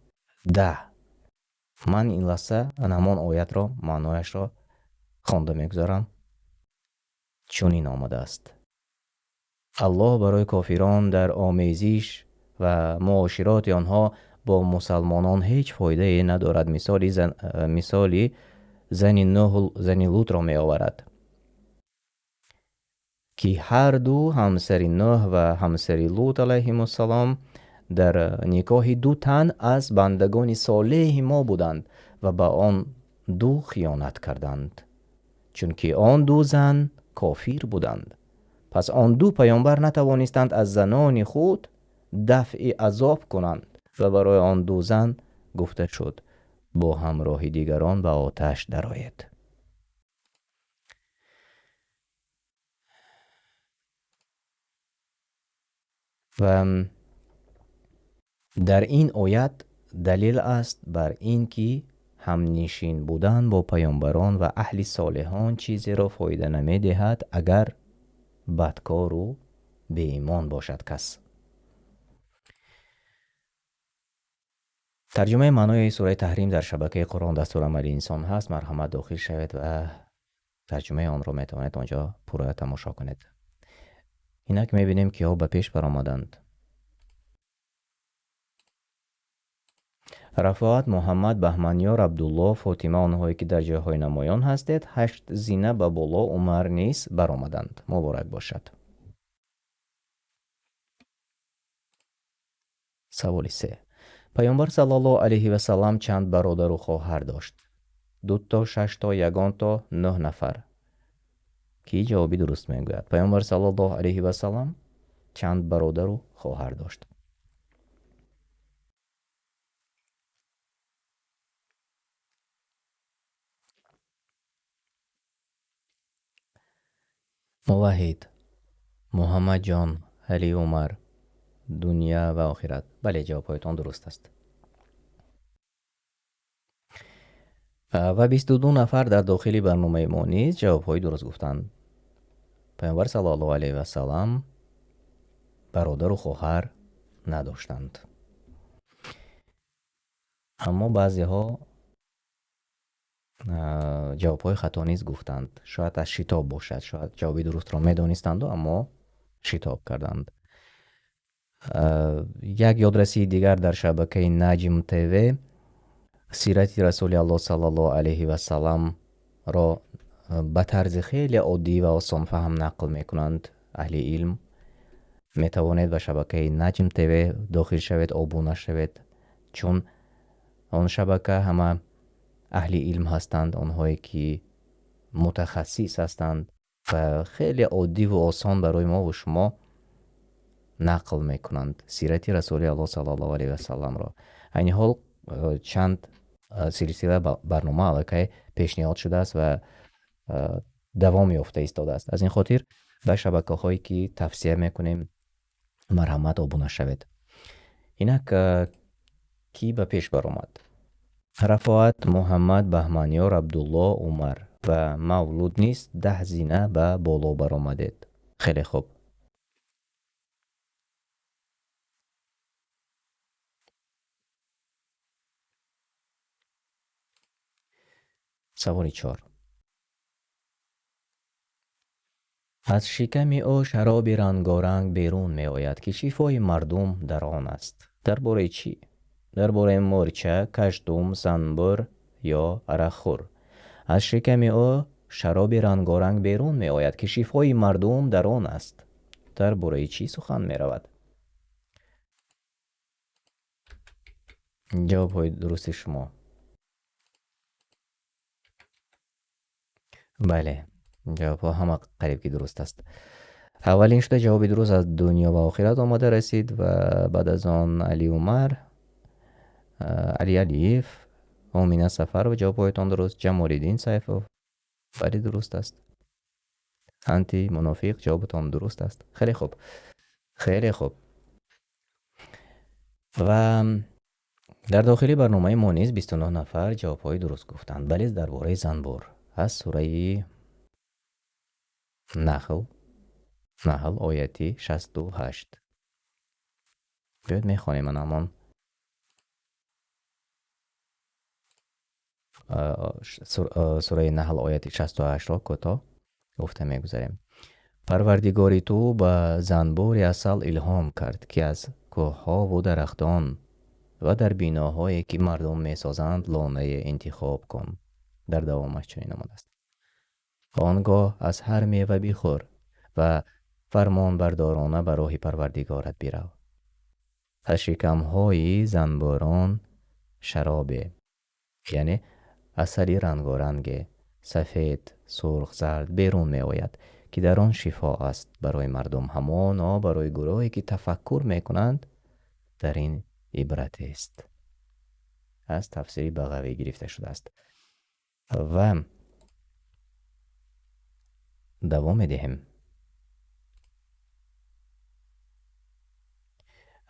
10. Ман ин лаҳза ҳамон оятро, маънояшро хонда мегузарам. Чунин омадааст: Аллоҳ барои кофирон дар омезиш ва муошироти онҳо бо мусалмонон ҳеҷ фоидае надорад. Мисоли зани Нӯҳ, зани Лутро меоварад, ки ҳар ду ҳамсари Нӯҳ ва ҳамсари Лут алайҳимуссалом дар никоҳи ду тан аз бандагони солеҳи мо буданд ва ба он ду хиёнат карданд, чунки он ду зан кофир буданд. Пас он ду паёмбар натавонистанд аз занони худ дафъи азоб кунанд ва барои он ду зан гуфта шуд: бо ҳамроҳи дигарон ба оташ дароед. Ва дар ин оят далил аст бар ин ки ҳамнишин будан бо паёмбарон ва аҳли солиҳон чизеро фоида намедиҳад, агар бадкору беимон бошад кас. Тарҷумаи маънои сураи Таҳрим дар шабакаи Қуръон дастурамали инсон ҳаст. Марҳамат, дохил шавед ва тарҷумаи онро метавонед онҷо пурра тамошо кунед. Инак мебинем, киҳо ба пеш баромаданд. Рафоат, Муҳаммад, Баҳманёр, Абдулло, Фотима, онҳое ки дар ҷойҳои намоён ҳастед, 8 зина ба боло Умар низ баромаданд. Муборак бошад. Саволи 3. Паёмбар саллаллоҳу алайҳи васаллам чанд бародару хоҳар дошт? 2 то, 6 то, ягон то, 9 нафар. Ки ҷавоби дуруст мегӯяд? Паёмбар саллаллоҳу алайҳи васаллам чанд бародару хоҳар дошт? Муваҳид, Муҳаммадҷон, Али Умар, Дунё ва охират. Бале, ҷавобҳоятон дуруст аст. Ва 22 нафар дар дохили барномаи мо низ ҷавобҳои дуруст гуфтанд. Паёмбар саллаллоҳу алайҳи васаллам бародару хоҳар надоштанд. Аммо баъзеҳо ҷавобҳои хато низ гуфтанд. Шояд аз шитоб бошад, шояд ҷавоби дурустро медонистанду, аммо шитоб карданд. Як ёдрасии дигар дар шабакаи Наҷм ТВ сирати Расули Аллоҳ саллаллоҳу алайҳи васалламро ба тарзи хеле оддӣ ва осонфаҳм нақл мекунанд аҳли илм. Метавонед ба шабакаи Наҷм ТВ дохил шавед, обуна шавед, чун он шабака ҳама аҳли илм ҳастанд, онҳое ки мутахассис ҳастанд ва хеле оддӣ ва осон барои мо ва шумо нақл мекунанд сирати Расули Аллоҳ саллаллоҳу алайҳи васалламро. Айни ҳол чанд силсила барнома аллакай пешниҳод шудааст ва давом ёфта истодааст. Аз ин хотир ба шабакаҳое ки тавсия мекунем, марҳамат, обуна шавед. Инак Кӣ ба пеш баромад? Рафоат, Муҳаммад, Баҳманёр, Абдулло, Умар ва Мавлуд низ 10 зина ба боло баромадед. Хеле хуб. Саволи 4. Аз шиками ӯ шароби рангоранг берун меояд, ки шифои мардум дар он аст. Дар бораи чӣ? Дар бораи мӯрча, каждум, занбӯр ё арақхӯр. Аз шиками ӯ шароби рангоранг берун меояд, ки шифои мардум дар он аст. Дар бораи чӣ сухан меравад? Ҷавобҳои дурусти шумо. Бале, ҷавобҳо ҳама қариб ки дуруст аст. Аввалин шуда ҷавоби дуруст аз дунё ва охират омада расид ва баъд аз он Али Умар, Али Алиев, Омина Сафарова ҷавобҳоятон дуруст, Ҷамолиддин Сайфов, бале дуруст аст. Анти мунофиқ ҷавобатон дуруст аст. Хеле хуб, хеле хуб. Ва дар дохили барномаи мо низ 29 нафар ҷавобҳои дуруст гуфтанд. Бале, дар бораи занбӯр аз сураи Наҳл ояти 68. Биёед мехонем ана ҳамон сураи Наҳл ояти 68-ро кӯтоҳ гуфта мегузарем. Парвардигори ту ба занбӯри асал илҳом кард, ки аз кӯҳҳову дарахтон ва дар биноҳое, ки мардум месозанд, лонае интихоб кун. Дар давомаш чунин омадааст: он гоҳ аз ҳар мева бихӯр ва фармонбардорона ба роҳи Парвардигорат бирав. Аз шикамҳои занбӯрон шаробе, яъне асали рангоранге, сафед, сурх, зард берун меояд, ки дар он шифо аст барои мардум, ҳамоно барои гурӯҳе, ки тафаккур мекунанд, дар ин ибратест. Аз тафсири Бағавӣ гирифта шудааст. Ва давом медиҳем.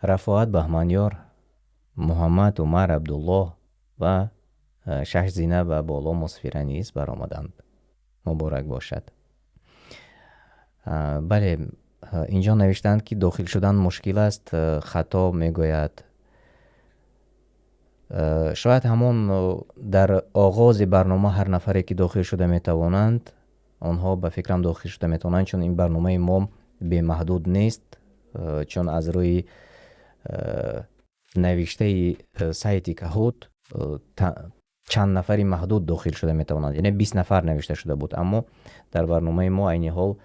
Рафоат, Баҳманёр, Муҳаммад, Умар, Абдуллоҳ ва 6 зина ба боло мусфира низ баромаданд. Муборак бошад. Бале, инҷо навиштаанд, ки дохил шудан мушкил аст, хато мегӯяд. Шояд ҳамон дар оғози барнома ҳар нафаре, ки дохил шуда метавонанд, онҳо ба фикрам дохил шуда метавонанд, чун ин барномаи мо бемаҳдуд нест, чун аз рӯи навиштаи сайти Kahoot чанд нафари маҳдуд дохил шуда метавонанд, яъне 20 нафар навишта шуда буд, аммо дар барномаи мо айни ҳол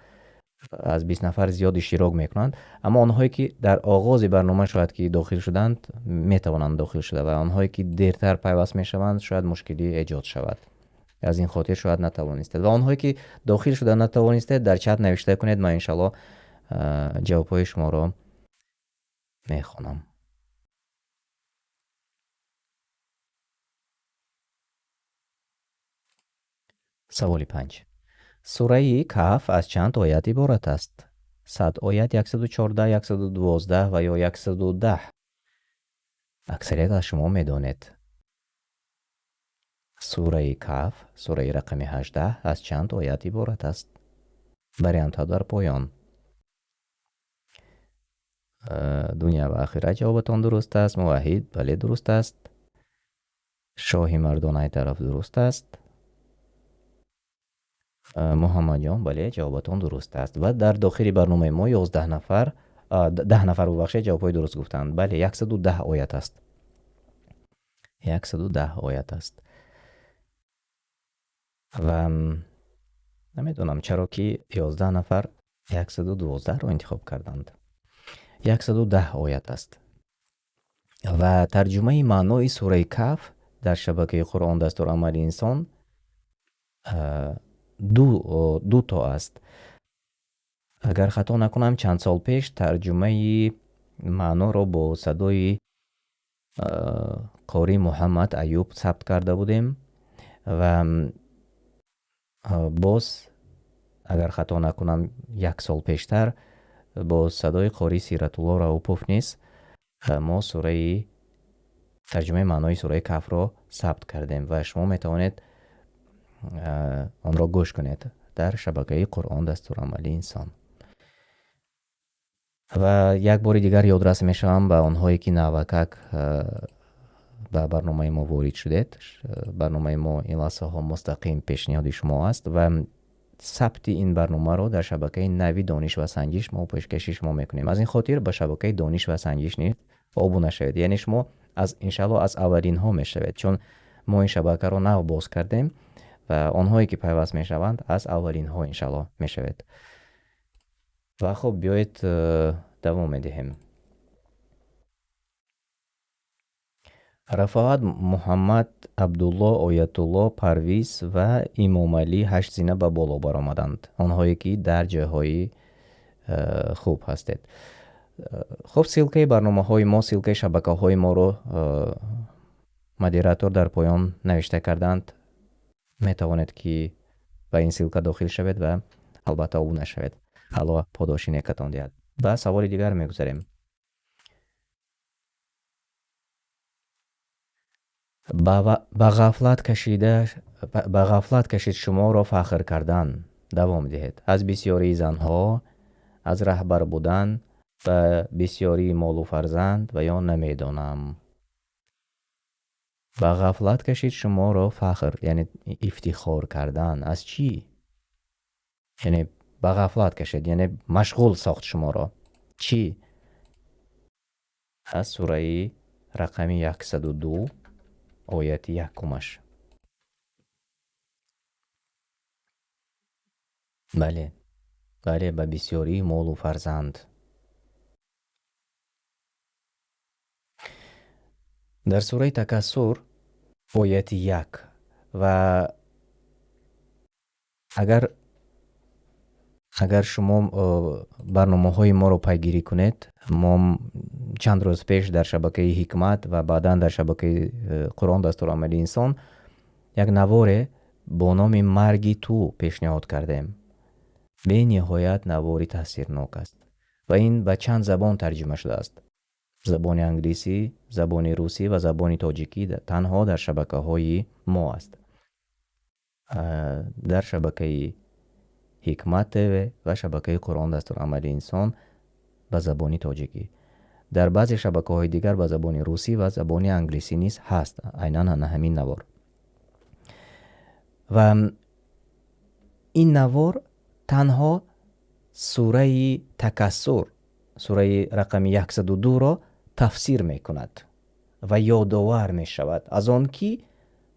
аз 20 нафар зиёд иштирок мекунанд, аммо онҳое ки дар оғози барнома шояд ки дохил шуданд, метавонанд дохил шуда ва онҳое ки дертар пайваст мешаванд, шояд мушкилӣ эҷод шавад. Аз ин хотир шояд натавонистед. Ва онҳое ки дохил шуда натавонистед, дар чат навишта кунед, ман иншаллоҳ ҷавобҳои шуморо мехонам. Саволи 5. Сураи Каҳф аз чанд оят иборат аст? 100 оят, 114, 112 ва ё 110? Аксарият аз шумо медонед. Сураи Каҳф, сураи рақами 18, аз чанд оят иборат аст? Вариантҳо дар поён. Дунё ва охират ҷавобатон дуруст аст. Муваҳҳид, бале, дуруст аст. Шоҳи мардонаи тараф дуруст аст. Муҳаммадҷон, бале, ҷавобатон дуруст аст. Ва дар дохили барномаи мо 11 нафар, 10 нафар, бубахшед, ҷавобҳои дуруст гуфтанд. Бале, 110 оят аст. 110 оят аст. Ва намедонам чаро ки 11 нафар 112-ро интихоб карданд. 110 оят аст. Ва тарҷумаи маънои сураи Каҳф дар шабакаи Қуръон дастурамали инсон ду то аст. Агар хато накунам, чанд сол пеш тарҷумаи маъноро бо садои қори Муҳаммад Аюб сабт карда будем ва боз агар хато накунам як сол пештар бо садои қори Сиратулло Раупов низ мо сураи Тарҷумаи маънои сураи Каҳфро сабт кардем ва шумо метавонед онро гӯш кунед дар шабакаи Қуръон дастурамали инсон. Ва як бори дигар ёдрас мешавам ба онҳое, ки навакак ба барномаи мо ворид шудед. Барномаи мо ин лаҳзаҳо мустақим пешниҳоди шумо аст ва сабти ин барномаро дар шабакаи нави Дониш ва санҷиш мо пешкаши шумо мекунем. Аз ин хотир ба шабакаи Дониш ва санҷиш низ обуна шавед. Яъне шумо аз иншааллоҳ аз аввалинҳо мешавед, чун мо ин шабакаро нав боз кардем ва онҳое ки пайваст мешаванд, аз аввалинҳо иншааллоҳ мешавед. Ва хуб, биёед давом медиҳем. Рафоат, Муҳаммад, Абдулло, Оятулло, Парвиз ва Имомалӣ ҳашт зина ба боло баромаданд. Онҳое ки дар ҷойҳои хуб ҳастед. Хуб, ссылкаи барномаҳои мо, ссылкаи шабакаҳои моро модератор дар поён навишта карданд. Метавонед ки ба ин ссылка дохил шавед ва албатта обуна шавед. Аллоҳ подоши некатон диҳад. Ба саволи дигар мегузарем. Ба ғафлат кашида, ба ғафлат кашид шуморо фахр кардан. Давом диҳед. Аз бисёрии занҳо, аз раҳбар будан, ба бисёрии молу фарзанд ва ё намедонам. Ба ғафлат кашид шуморо фахр, яъне ифтихор кардан. Аз чӣ? Яъне ба ғафлат кашид, яъне машғул сохт шуморо. Чӣ? Аз сураи рақами 102 ояти якумаш. Бале, бале, ба бисёрии молу фарзанд. Дар сураи Такассур ояти 1 ва агар шумо барномаҳои моро пайгирӣ кунед, мо чанд рӯз пеш дар шабакаи Ҳикмат ва баъдан дар шабакаи Қуръон дастурамали инсон як наворе бо номи Марги ту пешниҳод кардем. Бениҳоят навори таъсирнок аст ва ин ба чанд забон тарҷума шудааст. Забони англисӣ, забони русӣ ва забони тоҷикӣ танҳо дар шабакаҳои мо аст. Дар шабакаи Ҳикмат ТВ ва шабакаи Қуръон дастурамали инсон ба забони тоҷикӣ. Дар баъзе шабакаҳои дигар ба забони русӣ ва забони англисӣ низ ҳаст, айнан ана ҳамин навор. Ва ин навор танҳо сураи Такассур, сураи рақами 102-ро тафсир мекунад ва ёдовар мешавад аз он ки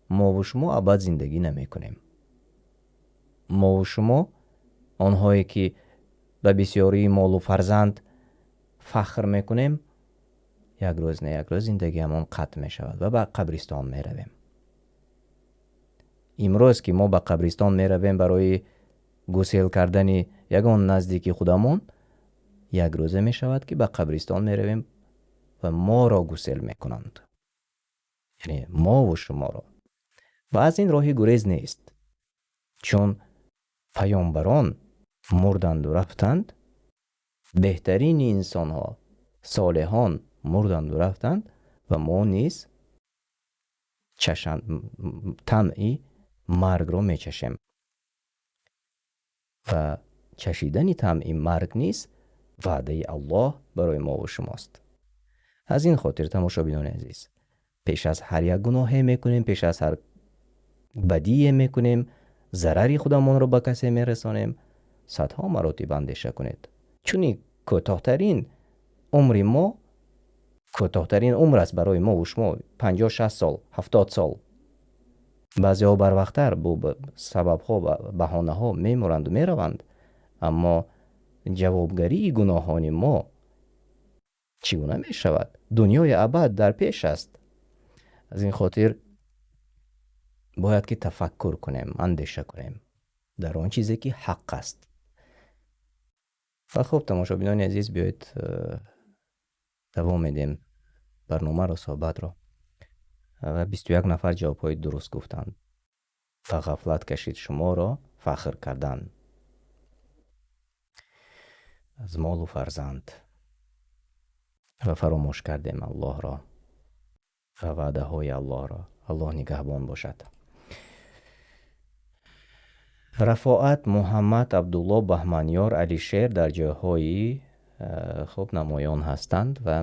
мову шумо абад зиндагӣ намекунем. Мову шумо онҳое ки ба бисёрии молу фарзанд фахр мекунем, як рӯз не як рӯз зиндагиамон қатъ мешавад ва ба қабристон меравем. Имрӯз ки мо ба қабристон меравем барои гусел кардани ягон наздики худамон, як рӯзе мешавад ки ба қабристон меравем ва моро гусел мекунанд. Яъне мову шуморо. Ва аз ин роҳи гурез нест. Чун паёмбарон мурданду рафтанд, беҳтарини инсонҳо, солеҳон мурданду рафтанд ва мо низ таъми маргро мечашем. Ва чашидани таъми марг низ ваъдаи Аллоҳ барои мо ва шумост. Аз ин хотир, тамошобинони азиз, пеш аз ҳар як гуноҳе мекунем, пеш аз ҳар бадие мекунем, зарари худамонро ба касе мерасонем, садҳо маротиб андеша кунед. Чуни кӯтоҳтарин умри мо, кӯтоҳтарин умр аст барои мо ва шумо, 50-60 сол, 70 сол. Баъзеҳо барвақттар бо сабабҳо ва баҳонаҳо мемуранду мераванд, аммо ҷавобгарии гуноҳони мо чӣ гуна мешавад? Дунёи абад дар пеш аст. Аз ин хотир бояд ки тафаккур кунем, андеша кунем дар он чизе ки ҳақ аст. Ва хуб, тамошобинони азиз, биёед давом медиҳем барномаро, суҳбатро. Ва 21 нафар ҷавобҳои дуруст гуфтанд. Ба ғафлат кашид шуморо фахр кардан аз молу фарзанд ва фаромӯш кардем Аллоҳро. Ва ваъдаҳои Аллоҳро. Аллоҳ нигаҳбон бошад. Рафоат, Муҳаммад, Абдулло, Баҳманёр, Алишер дар ҷойҳои хуб намоён ҳастанд ва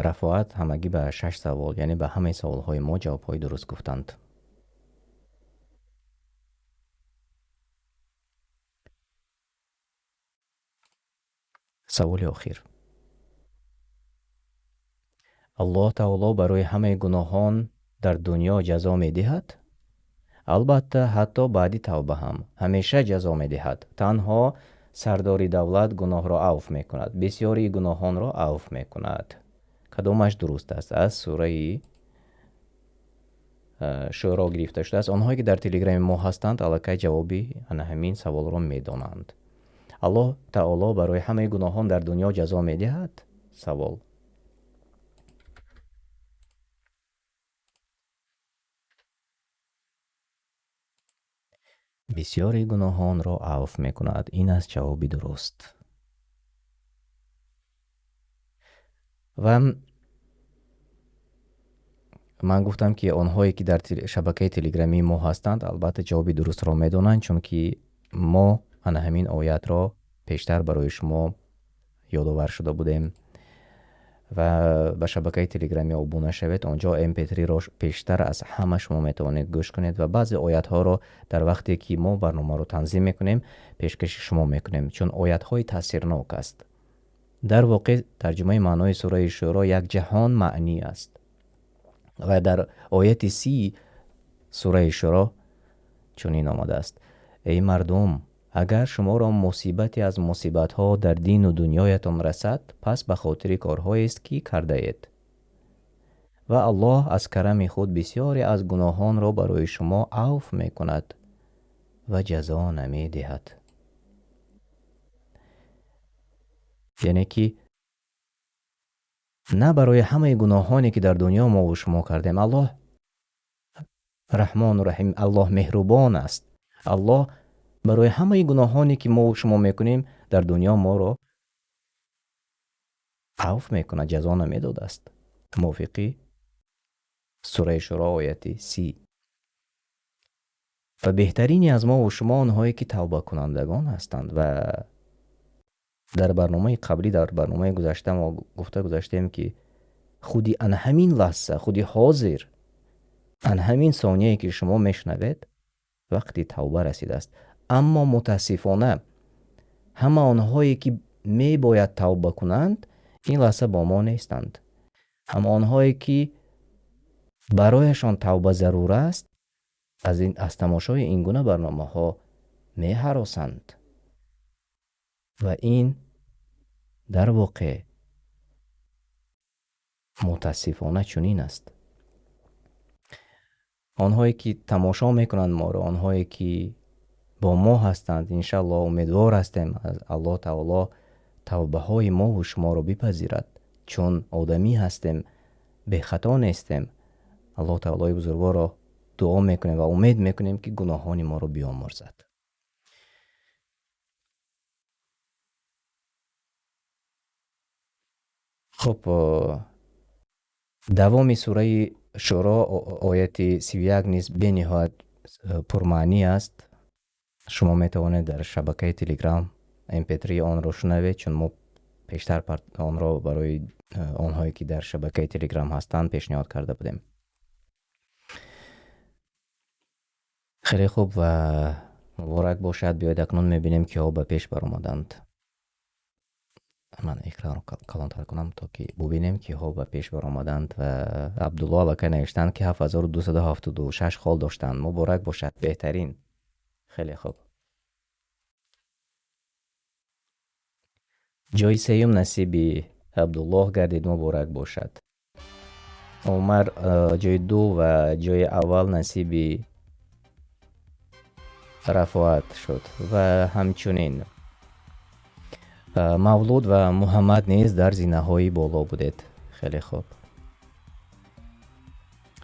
Рафоат ҳамагӣ ба 6 савол, яъне ба ҳамаи саволҳои мо ҷавобҳои дуруст гуфтанд. Саволи охир. Аллоҳ таоло барои ҳамаи гуноҳон дар дунё ҷазо медиҳад? Албатта, ҳатто баъди тавба ҳам. Ҳамеша ҷазо медиҳад. Танҳо сардори давлат гуноҳро авф мекунад. Бисёри гуноҳонро авф мекунад. Кадомаш дуруст аст? Аз сураи Шӯро гирифта шудааст. Онҳое ки дар телеграми мо ҳастанд, аллакай ҷавоби ана ҳамин саволро медонанд. Аллоҳ таоло барои ҳамаи гуноҳон дар дунё ҷазо медиҳад? Савол. Бисёри гуноҳонро авф мекунад. Ин аст ҷавоби дуруст. Ва ман гуфтам, ки онҳое ки дар шабакаи телеграмии мо ҳастанд, албатта ҷавоби дурустро медонанд, чунки мо ана ҳамин оятро пештар барои шумо ёдовар шуда будем. Ва ба шабакаи телеграмӣ обуна шавед, онҷо mp3-ро пештар аз ҳама шумо метавонед гӯш кунед ва баъзе оятҳоро дар вақте ки мо барномаро танзим мекунем, пешкаши шумо мекунем, чун оятҳои таъсирнок аст. Дар воқеъ тарҷумаи маънои сураи Шӯро як ҷаҳон маънӣ аст. Ва дар ояти 30 сураи Шӯро чунин омадааст: Эй мардум, агар шуморо мусибате аз мусибатҳо дар дину дунёятон расад, пас ба хотири корҳоест, ки кардаед. Ва Аллоҳ аз карами худ бисёре аз гуноҳонро барои шумо авф мекунад ва ҷазо намедиҳад. Яъне ки на барои ҳамаи гуноҳоне, ки дар дунё мо шумо кардем. Аллоҳ Раҳмону Раҳим, Аллоҳ меҳрубон аст. Аллоҳ барои ҳамаи гуноҳоне, ки мо шумо мекунем, дар дунё моро авф мекунад, ҷазо намедодааст. Мувофиқи сураи Шӯро ояти 30. Ва беҳтарини аз мо шумо онҳое, ки тавбакунандагон ҳастанд. Ва дар барномаи қаблӣ, дар барномаи гузашта мо гуфта гузаштем, ки худи ан ҳамин лаҳза, худи ҳозир, ан ҳамин сонияе, ки шумо мешунавед, вақти тавба расидааст. Аммо мутаассифона ҳама онҳое, ки мебояд тавба кунанд, ин лаҳза бо мо нестанд. Ҳама онҳое, ки барояшон тавба зарур аст, аз тамошои ин гуна барномаҳо меҳаросанд. Ва ин дар воқеъ мутаассифона чунин аст. Онҳое, ки тамошо мекунанд моро, онҳое, ки бо мо ҳастанд, иншааллоҳ умедвор ҳастем аз Аллоҳ таоло тавбаҳои мо ва шуморо бипазирад, чун одамӣ ҳастем, бехато нестем. Аллоҳ таолои бузургворро дуо мекунем ва умед мекунем, ки гуноҳони моро биомӯрзад. Хуб, давоми сураи Шӯро ояти 31 низ бениҳоят пурмаънӣ аст. Шумо метавонед дар шабакаи Telegram mp3 онро шунавед, чун мо пештар онро барои онҳое, ки дар шабакаи Telegram ҳастанд, пешниҳод карда будем. Хеле хуб ва муборак бошад. Биёед акнун мебинем, киҳо ба пеш баромаданд. Ман экранро калонтар кунам, то ки бубинем, киҳо ба пеш баромаданд. Ва Абдулло аллакай навиштанд, ки 7276 хол доштанд. Муборак бошад, беҳтарин. Хеле хуб. Ҷои сеюм насиби Абдуллоҳ гардид, муборак бошад. Умар ҷои ду ва ҷои аввал насиби Рафоат шуд. Ва ҳамчунин Мавлуд ва Муҳаммад низ дар зинаҳои боло будед. Хеле хуб.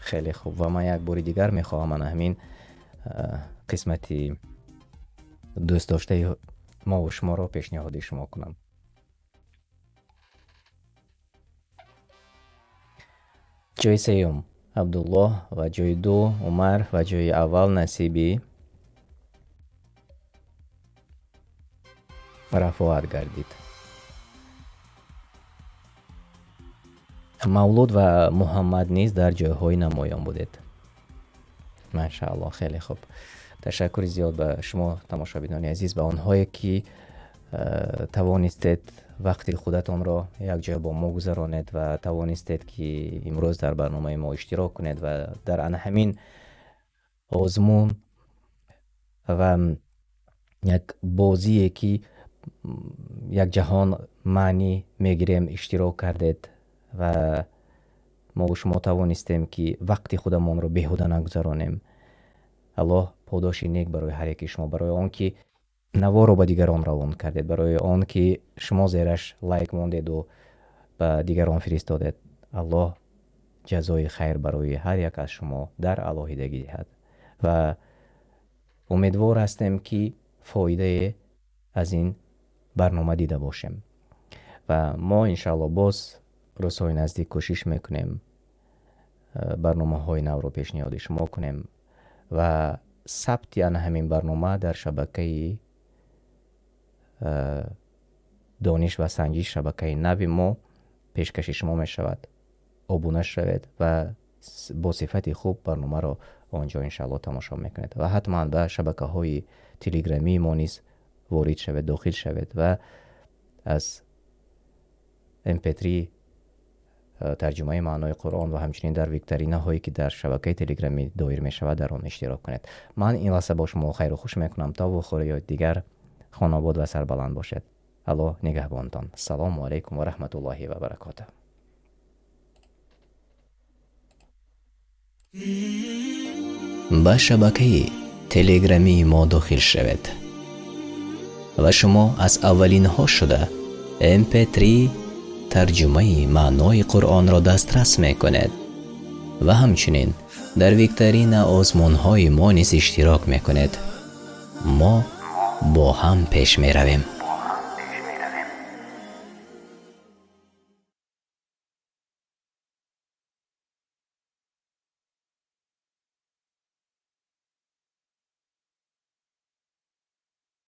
Хеле хуб. Ва ман як бори дигар мехоҳам ана ҳамин қисмати дӯстдоштаи мо ва шуморо пешниҳоди шумо кунам. Ҷойи сеюм Абдуллоҳ ва ҷойи ду Умар ва ҷойи аввал насиби Рафоат гардид. Мавлуд ва Муҳаммад низ дар ҷойҳои намоён будед. Машааллоҳ, хеле хуб. Ташаккури зиёд ба шумо, тамошобинони азиз, ба онҳое ки тавонистед вақти худатонро якҷоя бо мо гузаронед ва тавонистед ки имрӯз дар барномаи мо иштирок кунед ва дар ана ҳамин озмун ва як бозие ки як ҷаҳон маънӣ мегирем иштирок кардед ва мо шумо тавонистем ки вақти худамонро беҳуда нагузаронем. Аллоҳ подоши нек барои ҳар яки шумо, барои он ки наворо ба дигарон равон кардед, барои он ки шумо зераш лайк мондеду ба дигарон фиристодед. Аллоҳ ҷазои хайр барои ҳар як аз шумо дар алоҳидагӣ диҳад ва умедвор ҳастем ки фоидае аз ин барнома дида бошем ва мо иншааллоҳ боз рӯзҳои наздик кӯшиш мекунем барномаҳои навро пешниҳоди шумо кунем ва сабти ана ҳамин барнома дар шабакаи Дониш ва санҷиш, шабакаи нави мо пешкаши шумо мешавад. Обуна шавед ва бо сифати хуб барномаро он ҷо иншааллоҳ тамошо мекунед ва ҳатман ба шабакаҳои телеграмии мо низ ворид шавед, дохил шавед ва аз mp3 тарҷумаи маънои Қуръон ва ҳамчунин дар викторинаҳое ки дар шабакаи телеграмӣ доир мешавад, дар он иштирок кунед. Ман ин лаҳза бо шумо хайру хуш мекунам то вохӯриҳои дигар. Хонобод ва сарбаланд бошед. Аллоҳ нигаҳбонтон. Ассалому алайкум ва раҳматуллоҳи ва баракотуҳ. Ба шабакаи телеграмии мо дохил шавед ва шумо аз аввалинҳо шуда mp3 тарҷумаи маънои Қуръонро дастрас мекунед ва ҳамчунин дар викторина озмунҳои мо низ иштирок мекунед. Мо бо ҳам пеш меравем.